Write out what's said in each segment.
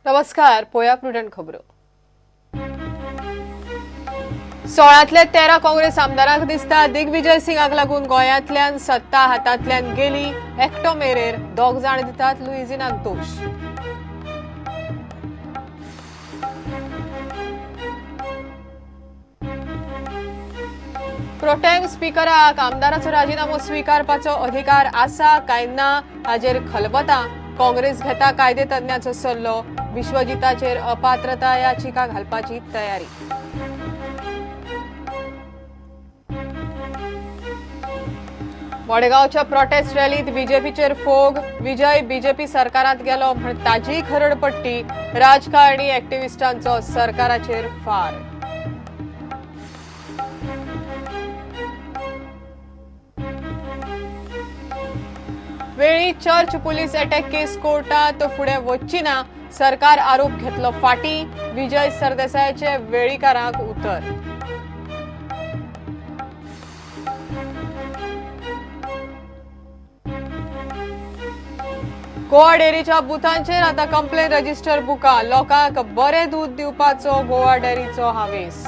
नमस्कार, पोया प्रुडंट खबरो. 16तले 13 काँग्रेस आमदारांक दिसता दिग्विजय सिंगाक लागून गोंयांतल्यान सत्ता हातांतल्यान गेली. एकटो मेरेर दोग जाण दितात लुइझिनाक दोश. प्रोटेम स्पीकराक आमदाराचो राजिनामो स्वीकारपाचो अधिकार आसा काय ना हाजेर खलबतां. काँग्रेस घेता कायदे तज्ञाचो सल्लो. विश्वजिताचेर अपात्रता याचिका घालपाची तयारी. मडगांवच्या प्रोटेस्ट रॅलीत बीजेपीचेर फोग. विजय बीजेपी सरकारात गेलो म्हण ताजी खरडपट्टी. राजकारणी ऍक्टिव्हिस्टांचो सरकाराचेर फार. वेळी चर्च पुलीस अटॅक केस कोर्टात फुडें वच्ची ना. सरकार आरोप घेतलो फाटी. विजय सरदेसायाचे वेळीकारांक उतर. गोवा डेअरीच्या बुथांचेर आता कंप्लेन रजिस्टर बुका. लोकांक बरें दूद दिवपाचो गोवा डेअरीचो हावेस.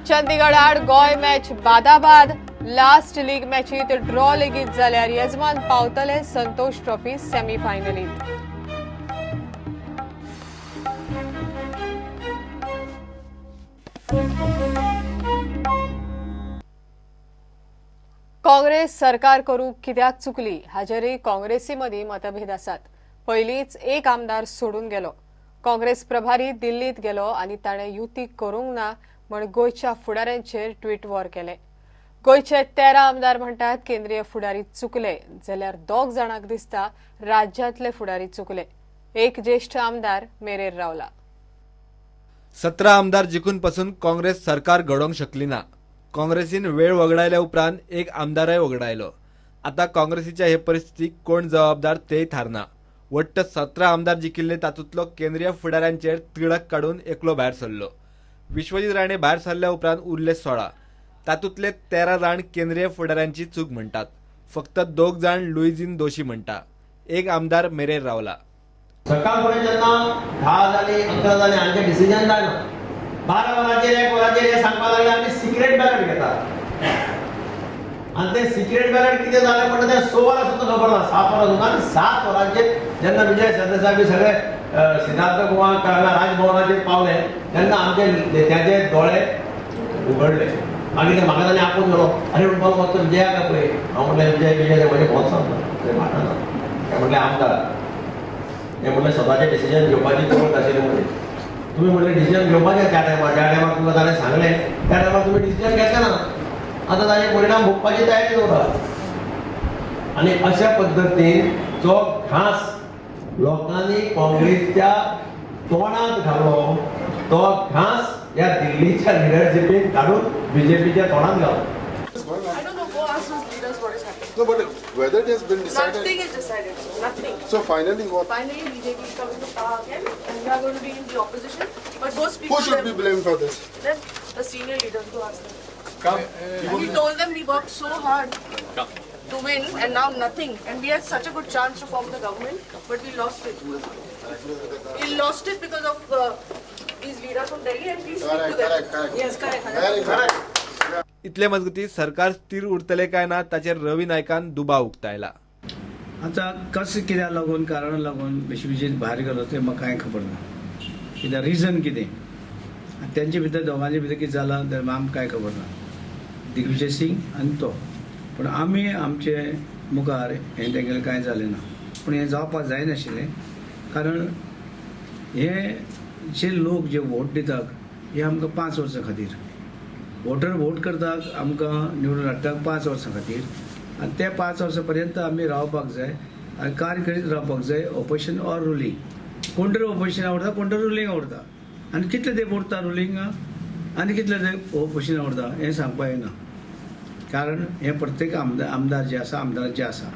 चंदीगड आड गोंय मॅच बादाबाद. लास्ट लीग मॅचीत ड्रॉ लेगीत जाल्यार येजमान पावतले संतोष ट्रॉफी सेमीफायनलीत. काँग्रेस सरकार करूंक कित्याक चुकली हाजेरय काँग्रेसी मदीं मतभेद आसात. पयलींच एक आमदार सोडून गेलो. काँग्रेस प्रभारी दिल्लीत गेलो आनी ताणें युती करूंक ना म्हण गोंयच्या फुडाऱ्यांचेर ट्वीट वॉर केले. गोंयचे 13 आमदार म्हणटात केंद्रीय फुडारी चुकले, जाल्यार दोग जाणांक दिसता राज्यांतले फुडारी चुकले. एक ज्येष्ठ आमदार मेरेर रावला. 17 आमदार जिखून पसून काँग्रेस सरकार घडोवंक शकली ना. काँग्रेसीन वेळ वगडायल्या उपरांत एक आमदारय वगडायलो. आतां काँग्रेसीच्या हे परिस्थितीक कोण जबाबदार तेय थारना. वट्ट 17 आमदार जिखिल्ले तातूंतलो केंद्रीय फुडाऱ्यांचेर तिडक काडून एकलो भायर सरलो. विश्वजीत राणे भायर सरल्या उपरांत उरले 16. तातूंतले 13 जाण केंद्रीय फुडाऱ्यांची चूक म्हणटात. फक्त 2 जाण लुइझिन दोशी म्हणटा. एक आमदार मेरेर रावला. सकाळ फुडें जेन्ना 10 जाली 11 जाली हांचें डिसिजन जायना. 12 वरांचेर 1 वरांचेर हे सांगपाक लागले आमी सिक्रेट बॅलट घेतात. आनी तें सिक्रेट बॅलट कितें जालें म्हणटा तें 6 वरां सुद्दां खबर ना. 7 वरां सुद्दां. आनी 7 वरांचेर जेन्ना विजय सरदेसाय बी सगळे सिद्धार्थ गोवा राजभवनाचेर पावले तेन्ना आमचे नेत्याचे दोळे उगडले. मागीर ते म्हाका ताणें आपोवन गेलो. आनी म्हणपाक लागलो विजयाक पळय. हांव म्हणलें विजय विजय म्हजें बहुत सांगता ते म्हाका ना. ते म्हणलें आमदार हे म्हणलें स्वताचें डिसिजन घेवपाची गरज आशिल्ली. म्हणलें तुमी म्हणलें डिसिजन घेवपाचें त्या टायमार, ज्या टायमार तुमकां ताणें सांगलें त्या टायमार तुमी डिसिजन घेतलें ना. आतां ताजे परिणाम भोगपाची तयारी दवरात. आनी अशा पद्दतीन जो घांस लोकांनी काँग्रेसच्या तोंडात घालो तो घांस ह्या दिल्लीच्या लिडरशिपीन काडून बीजेपीच्या तोंडात घालो. I don't know. Go ask those leaders what is happening. No, but whether it has been decided. Nothing is decided, sir. Nothing. So finally, what? Finally, BJP is coming to power again, and we are going to be in the opposition. But go speak Who to should them. be blamed for this? Then the senior leaders, go ask them. Come. And we told them we worked so hard to win, and now nothing. And we had such a good chance to form the government, but we lost it. We lost it because of these leaders from Delhi, and please speak to them. Correct, correct. Yes, correct. Very correct. इतले मजगती सरकार स्थिर उरतले काय ना ताचेर रवी नायकान दुबाव उक्तायला. आतां कशें कित्याक लागून कारणाक लागून विश्वजीत भायर गेलो तें म्हाका कांय खबर ना. कित्याक रिजन कितें आनी तेंचे भितर दोगांचे भितर कितें जालां तें आमकां कांय खबर ना. दिग्विजय सिंग आनी तो. पूण आमी आमचे मुखार हें तेंगेलें कांय जालें ना. पूण हें जावपाक जायनाशिल्लें, कारण हे जे लोक जे वोट दितात हे आमकां 5 वर्सां खातीर वोटर वोट करतात, आमकां निवडून हाडटात 5 वर्सां खातीर. आनी ते 5 वर्सां पर्यंत आमी रावपाक जाय आनी कार्य करीत रावपाक जाय. ऑपोजिशन ऑर रुलींग, कोण तरी ऑपोजिशन आवडटा, कोण तरी रुलींग आवडटा. आनी कितले तेंप उरता रुलींग आनी कितले तेंप ऑपोजिशन आवडटा हें सांगपाक येना. कारण हें प्रत्येक आमदार जे आसा आमदाराचें आसा.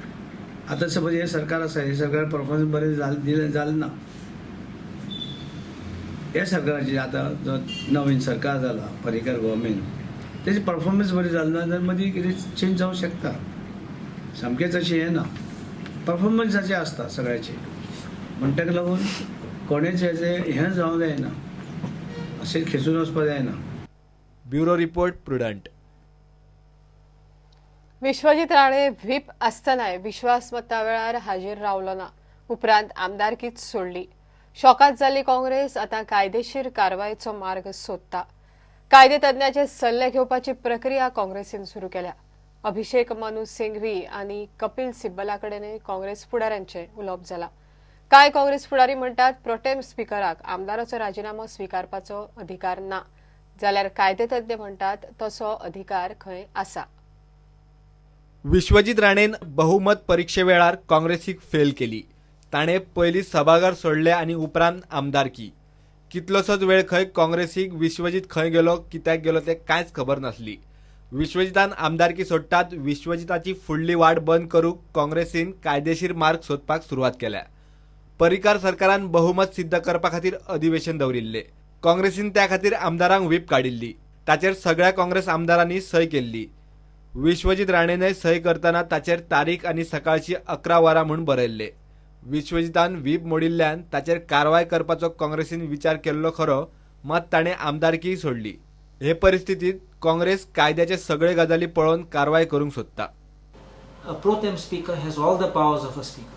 आतां सपोज हें सरकार आसा, हें सरकार परफॉर्मन्स बरें जालें ना. ह्या सरकाराची आतां जो नवीन सरकार जाला पर्रीकर गव्हर्मेंट तेजी परफॉर्मन्स बरी जाली ना जाल्यार मदीं कितें चेंज जावंक शकता. सामकेंच अशें हें ना, परफॉर्मन्साचें आसता सगळ्याचें. म्हण ताका लागून कोणेच हेजें हें जावंक जायना, अशें खेचून वचपाक जायना. Bureau report, Prudent. Vishwajit Rane whip आसतनाय विश्वासमता वेळार हाजीर रावलो ना. उपरांत आमदारकीच सोडली. शॉकात जाल्ली काँग्रेस आतां कायदेशीर कारवायेचो मार्ग सोदता. कायदे तज्ञाचे सल्ले घेवपाची प्रक्रिया काँग्रेसीन सुरू केल्या. अभिषेक मनु सिंघवी आनी कपिल सिब्बला कडेनय काँग्रेस फुडाऱ्यांचें उलोवप जालां. कांय काँग्रेस फुडारी म्हणटात प्रोटेम स्पीकराक आमदाराचो राजिनामो स्विकारपाचो अधिकार ना, जाल्यार कायदेतज्ञ म्हणटात तसो अधिकार खंय आसा. विश्वजीत राणेन बहुमत परिक्षे वेळार काँग्रेसीक फेल केली. ताणें पयलीं सभाघर सोडलें आनी उपरांत आमदारकी. कितलोसोच वेळ खंय काँग्रेसीक विश्वजीत खंय गेलो, कित्याक गेलो तें कांयच खबर नासली. विश्वजितान आमदारकी सोडटात विश्वजिताची फुडली वाट बंद करूंक काँग्रेसीन कायदेशीर मार्ग सोदपाक सुरवात केल्या. पर्रीकार सरकारान बहुमत सिद्ध करपा खातीर अधिवेशन दवरिल्लें. काँग्रेसीन त्या खातीर आमदारांक व्हीप काडिल्ली. ताचेर सगळ्या काँग्रेस आमदारांनी सय केल्ली. विश्वजीत राणेनय सय करतना ताचेर तारीख आनी सकाळची 11 वरां म्हूण बरयल्लें. विश्वजितान व्हीप मोडिल्ल्यान ताचेर कारवाय करपाचो काँग्रेसीन विचार केल्लो खरो, मात ताणें आमदारकीय सोडली. हे परिस्थितींत काँग्रेस कायद्याचे सगळे गजाली पळोवन कारवाय करूंक सोदता. A pro tem speaker has all the powers of a speaker.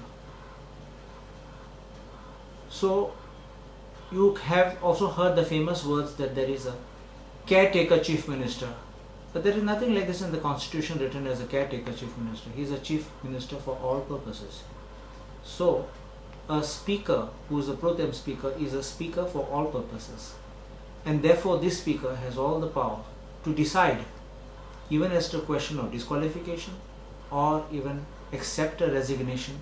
So you have also heard the famous words that there is a caretaker chief minister. But there is nothing like this in the constitution written as a caretaker chief minister. He is a chief minister for all purposes. So a speaker who is a pro tem speaker is a speaker for all purposes. And therefore this speaker has all the power to decide even as to a question of disqualification or even accept a resignation,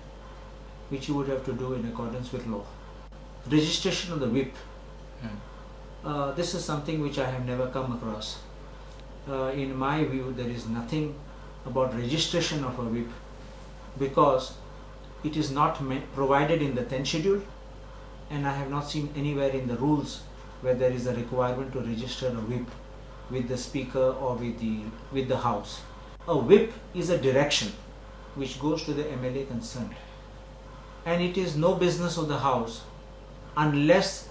which he would have to do in accordance with law. Registration of the whip. This is something which I have never come across. In my view, there is nothing about registration of a whip because it is not provided in the 10th schedule, and I have not seen anywhere in the rules where there is a requirement to register a whip with the speaker or with the house. A whip is a direction which goes to the MLA concerned, and it is no business of the house unless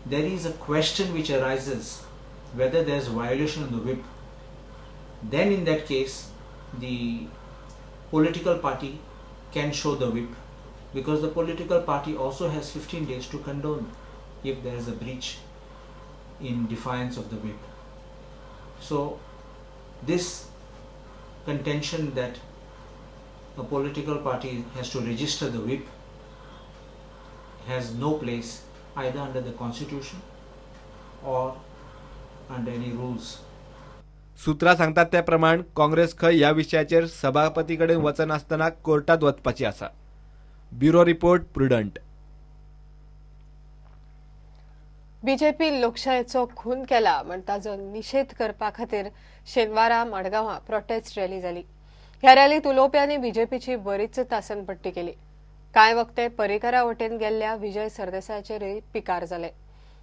there is a question which arises whether there is violation of the whip. Then in that case the political party can show the whip, because the political party also has 15 days to condone if there is a breach in defiance of the whip. So this contention that a political party has to register the whip has no place either under the constitution or under any rules. सूत्रां सांगतात त्या प्रमाण काँग्रेस खंय ह्या विशयाचेर सभापती कडेन वचनासतना कोर्टात वचपाची आसा. Bureau report, Prudent. BJP लोकशायेचो खून केला म्हण ताजो निशेध करपा खातीर शेनवारा मडगांवां प्रोटेस्ट रॅली जाली. ह्या रॅलीत उलोवप्यांनी बीजेपीची बरीच तासनपट्टी केली. कांय वक्ते पर्रीकारा वटेन गेल्ल्या विजय सरदेसायाचेरय पिकार जाले.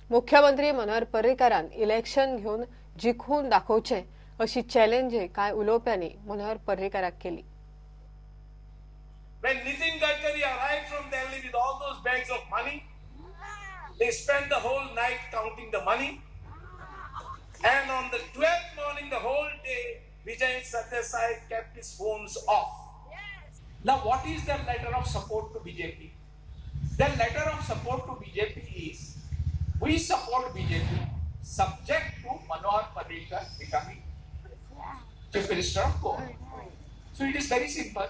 मुख्यमंत्री मनोहर पर्रीकारान इलेक्शन घेवन जिखून दाखोवचें अशी चॅलेंजय कांय उलोवप्यांनी मनोहर पर्रीकाराक केली. When Nitin Gadkari arrived from Delhi with all those bags of money, they spent the whole night counting the money. And on the 12th morning, the whole day, Vijay Sardesai kept his phones off. Yes. Now, what is their letter of support to BJP? Their letter of support to BJP is, we support BJP subject to Manohar Parrikar becoming Chief Minister of Goa. So it is very simple.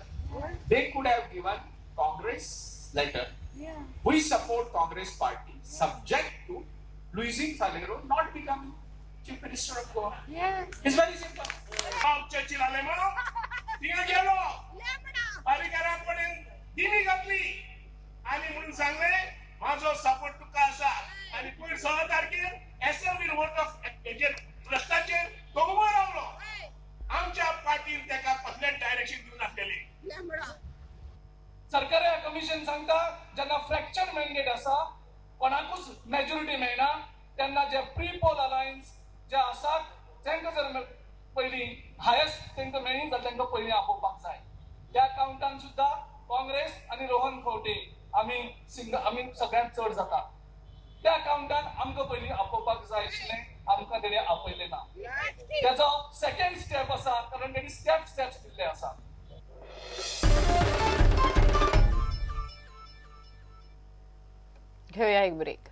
They could have given Congress letter. Yeah. We support Congress party subject to Luizinho Faleiro not becoming Chief Minister of Goa. Yes. It's very simple. Churchill Alemao, थिंगा गेलो, पर्रीकारा कडेन दिमी घातली आनी म्हणून सांगलें म्हाजो support तुका आसा. आनी पयर 16 तारखेर एसेंब्लीन वोट ऑफ हेजेर ट्रस्टाचेर तो उबो रावलो. आमच्या पार्टीन तेका कसलेंच डायरेक्शन दिवन नासलेलें. सरकारी कमिशन सांगता जेन्ना फ्रॅक्चर मॅन्डेट आसा कोणाकूच मेजॉरिटी मेळना तेन्ना जे प्री पोल अलायन्स जे आसात तांकां जर पयलीं हायस्ट तांकां मेळ्ळी जाल्यार तांकां पयलीं आपोवपाक जाय. त्या कावंटान सुद्दां काँग्रेस आनी रोहन खंवटे आमी आमी सगळ्यांत चड जाता. त्या कावंटान आमकां पयलीं आपोवपाक जाय आशिल्लें, आमकां तेणी आपयलें ना. त्याचो सेकंड स्टेप आसा, कारण तेणी स्टेप्स दिल्ले आसा. घेऊया एक ब्रेक.